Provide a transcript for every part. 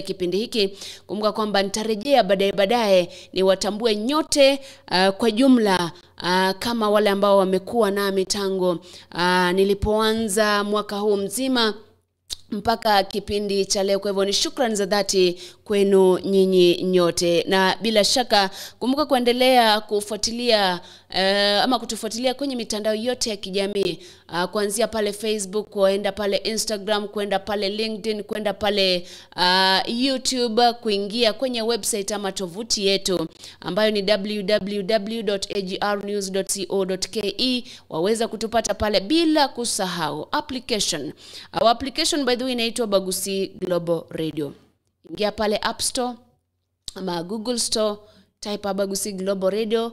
Kipindi hiki. Kumbuka kwamba nitarejea baadaye niwatambue nyote kwa jumla, kama wale ambao wamekuwa nami tangu nilipoanza mwaka huu mzima mpaka kipindi cha leo. Kwa hivyo ni shukrani za dhati kwenu nyinyi nyote, na bila shaka kumbuka kuendelea kufuatilia ama kutufuatilia kwenye mitandao yote ya kijamii, kuanzia pale Facebook, kuenda pale Instagram, kuenda pale LinkedIn, kuenda pale YouTube, kuingia kwenye website ama tovuti yetu ambayo ni www.agrnews.co.ke. Waweza kutupata pale, bila kusahau application. Our application, by the way, inaitwa Bagusi Global Radio. Ingia pale App Store ama Google Store, type Bagusi Global Radio,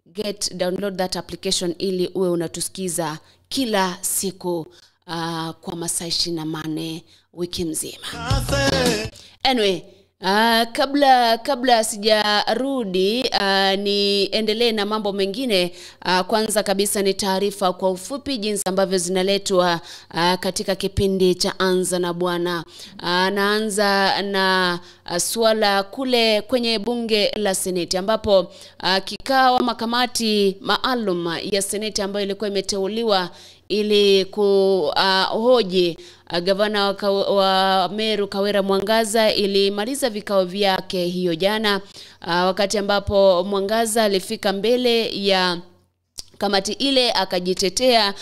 get download that application ili uwe unatusikiza kila siku kwa masaa 24 wiki mzima. Anyway, kabla sijarudi niendelee na mambo mengine. Kwanza kabisa ni taarifa kwa ufupi jinsi ambavyo zinaletwa katika kipindi cha Anza na Bwana. Naanza na suala kule kwenye bunge la Seneti, ambapo kikao ama kamati maalum ya Seneti ambayo ilikuwa imeteuliwa ili kuhoji gavana wa Meru Kawira Mwangaza ilimaliza vikao vyake hiyo jana, wakati ambapo Mwangaza alifika mbele ya kamati ile akajitetea,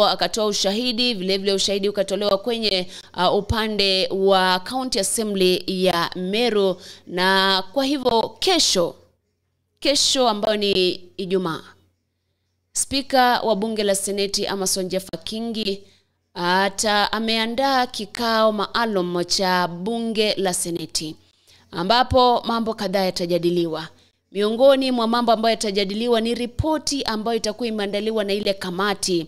akatoa ushahidi. Vile vile ushahidi ukatolewa kwenye upande wa County Assembly ya Meru. Na kwa hivyo kesho ambayo ni Ijumaa, Spika wa bunge la Seneti Amason Jeffa Kingi ameandaa kikao maalum cha bunge la Seneti ambapo mambo kadhaa yatajadiliwa. Miongoni mwa mambo ambayo yatajadiliwa ni ripoti ambayo itakuwa imeandaliwa na ile kamati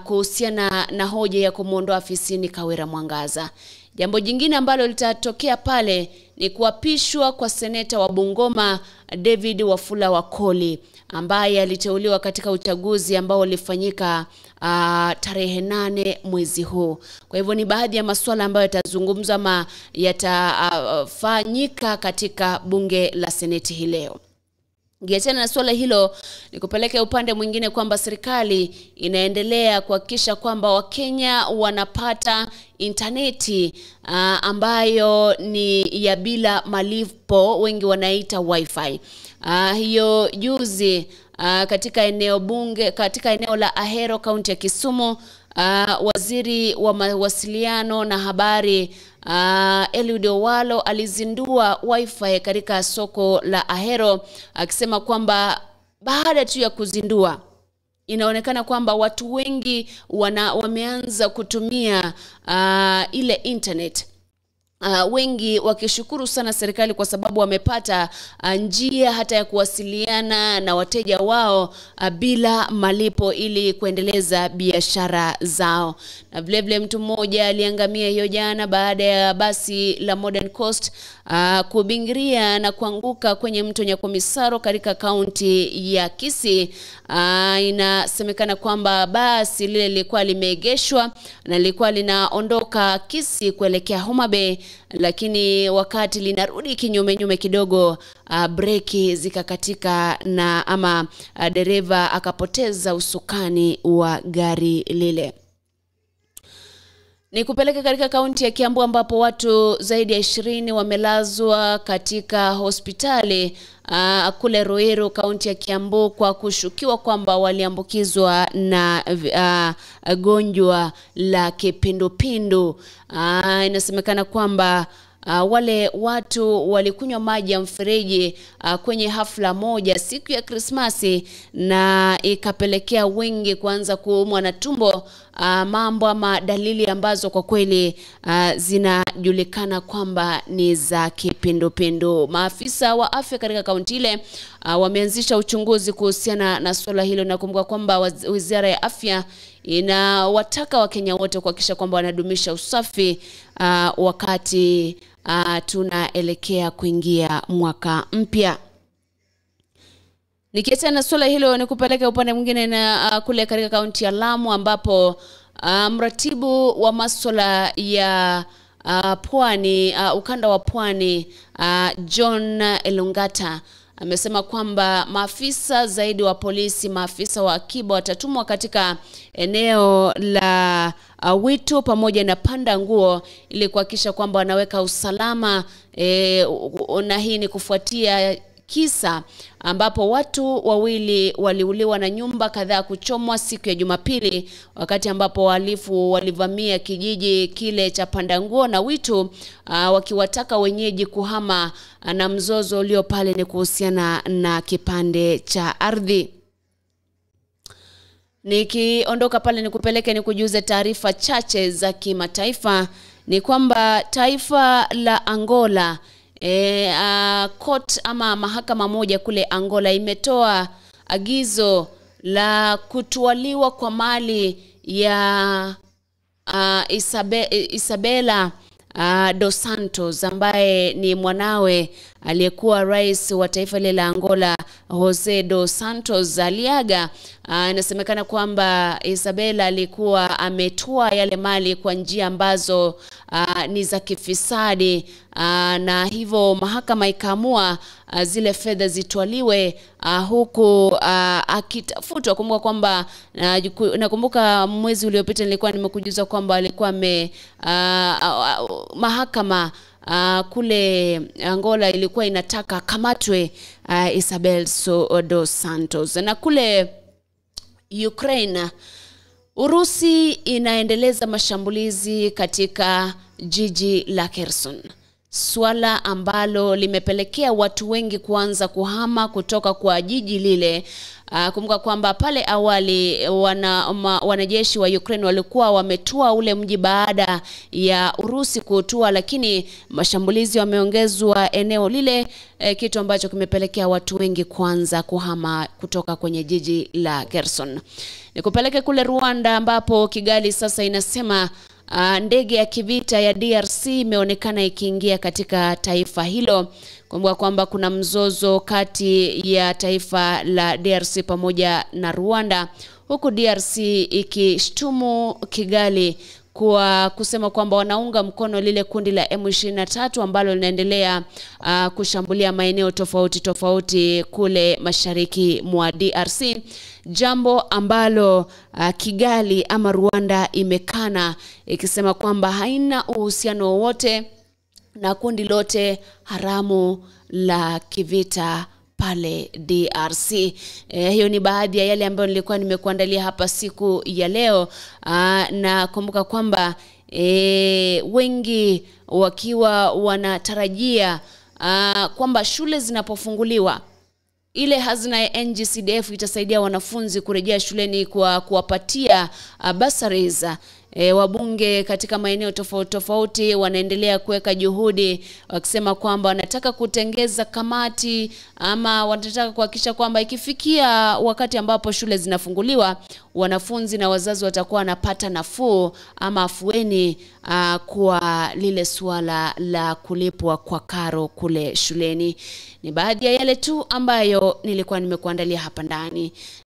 kuhusiana na hoja ya kumuondoa afisini Kawira Mwangaza. Jambo jingine ambalo litatokea pale ni kuapishwa kwa seneta wa Bungoma David Wafula Wakoli, ambaye aliteuliwa katika uchaguzi ambao ulifanyika tarehe 8 mwezi huu. Kwa hivyo ni baadhi ya masuala ambayo yatazungumzwa ama yatafanyika katika bunge la Seneti hii leo. Nikiachana na suala hilo, nikupeleke upande mwingine kwamba serikali inaendelea kuhakikisha kwamba Wakenya wanapata interneti ambayo ni ya bila malipo, wengi wanaita wifi. Hiyo juzi katika eneo bunge, katika eneo la Ahero, kaunti ya Kisumu, waziri wa mawasiliano na habari Eliud Owalo alizindua wifi katika soko la Ahero, akisema kwamba baada tu ya kuzindua inaonekana kwamba watu wengi wameanza kutumia ile internet. Wengi wakishukuru sana serikali kwa sababu wamepata njia hata ya kuwasiliana na wateja wao bila malipo ili kuendeleza biashara zao. Na vile vile mtu mmoja aliangamia hiyo jana baada ya basi la Modern Coast kubingiria na kuanguka kwenye mto Nyakomisaro katika kaunti ya Kisii. Inasemekana kwamba basi lile lilikuwa limeegeshwa na lilikuwa linaondoka Kisii kuelekea Homa Bay, lakini wakati linarudi kinyume nyume kidogo, breki zikakatika na ama dereva akapoteza usukani wa gari lile. Ni kupeleka katika kaunti ya Kiambu ambapo watu zaidi ya 20 wamelazwa katika hospitali kule Ruiru, kaunti ya Kiambu, kwa kushukiwa kwamba waliambukizwa na gonjwa la kipindupindu. Inasemekana kwamba wale watu walikunywa maji ya mfereji kwenye hafla moja siku ya Krismasi, na ikapelekea wengi kuanza kuumwa na tumbo, mambo ama dalili ambazo kwa kweli zinajulikana kwamba ni za kipindupindu. Maafisa wa afya katika kaunti ile wameanzisha uchunguzi kuhusiana na swala hilo, na kumbuka kwamba Wizara ya Afya inawataka Wakenya wote kuhakikisha kwamba wanadumisha usafi wakati tunaelekea kuingia mwaka mpya. Nikiachana na swala hilo, nikupeleke upande mwingine na kule katika kaunti ya Lamu ambapo mratibu wa masuala ya Pwani, ukanda wa Pwani, John Elungata amesema kwamba maafisa zaidi wa polisi, maafisa wa akiba watatumwa katika eneo la Witu pamoja na Pandanguo ili kuhakikisha kwamba wanaweka usalama, na hii ni kufuatia kisa ambapo watu wawili waliuliwa na nyumba kadhaa kuchomwa siku ya Jumapili, wakati ambapo wahalifu walivamia kijiji kile cha Pandanguo na Witu, wakiwataka wenyeji kuhama, na mzozo ulio pale ni kuhusiana na kipande cha ardhi. Nikiondoka pale nikupeleke nikujuze taarifa chache za kimataifa. Ni kwamba taifa la Angola, court ama mahakama moja kule Angola imetoa agizo la kutwaliwa kwa mali ya Isabela dos Santos ambaye ni mwanawe aliyekuwa rais wa taifa lile la Angola Jose dos Santos aliaga. Inasemekana kwamba Isabela alikuwa ametoa yale mali kwa njia ambazo ni za kifisadi, na hivyo mahakama ikaamua zile fedha zitwaliwe, huku akitafutwa. Kumbuka kwamba nakumbuka mwezi uliopita nilikuwa nimekujuza kwamba alikuwa mahakama kule Angola ilikuwa inataka kamatwe Isabel dos Santos. Na kule Ukraine, Urusi inaendeleza mashambulizi katika jiji la Kherson, swala ambalo limepelekea watu wengi kuanza kuhama kutoka kwa jiji lile. Kumbuka kwamba pale awali wanajeshi wa Ukraine walikuwa wametua ule mji baada ya Urusi kutua, lakini mashambulizi yameongezwa eneo lile, kitu ambacho kimepelekea watu wengi kuanza kuhama kutoka kwenye jiji la Kherson. Nikupeleke kule Rwanda ambapo Kigali sasa inasema ndege ya kivita ya DRC imeonekana ikiingia katika taifa hilo. Kumbuka kwamba kuna mzozo kati ya taifa la DRC pamoja na Rwanda, huku DRC ikishtumu Kigali kwa kusema kwamba wanaunga mkono lile kundi la M23 ambalo linaendelea kushambulia maeneo tofauti tofauti kule mashariki mwa DRC, jambo ambalo Kigali ama Rwanda imekana ikisema kwamba haina uhusiano wowote na kundi lote haramu la kivita pale DRC. Hiyo ni baadhi ya yale ambayo nilikuwa nimekuandalia hapa siku ya leo. Na kumbuka kwamba wengi wakiwa wanatarajia kwamba shule zinapofunguliwa ile hazina ya NGCDF itasaidia wanafunzi kurejea shuleni kwa kuwapatia bursaries. Wabunge katika maeneo tofauti tofauti wanaendelea kuweka juhudi wakisema kwamba wanataka kutengeza kamati ama wanataka kuhakikisha kwamba ikifikia wakati ambapo shule zinafunguliwa wanafunzi na wazazi watakuwa wanapata nafuu ama afueni kwa lile suala la kulipwa kwa karo kule shuleni. Ni baadhi ya yale tu ambayo nilikuwa nimekuandalia hapa ndani.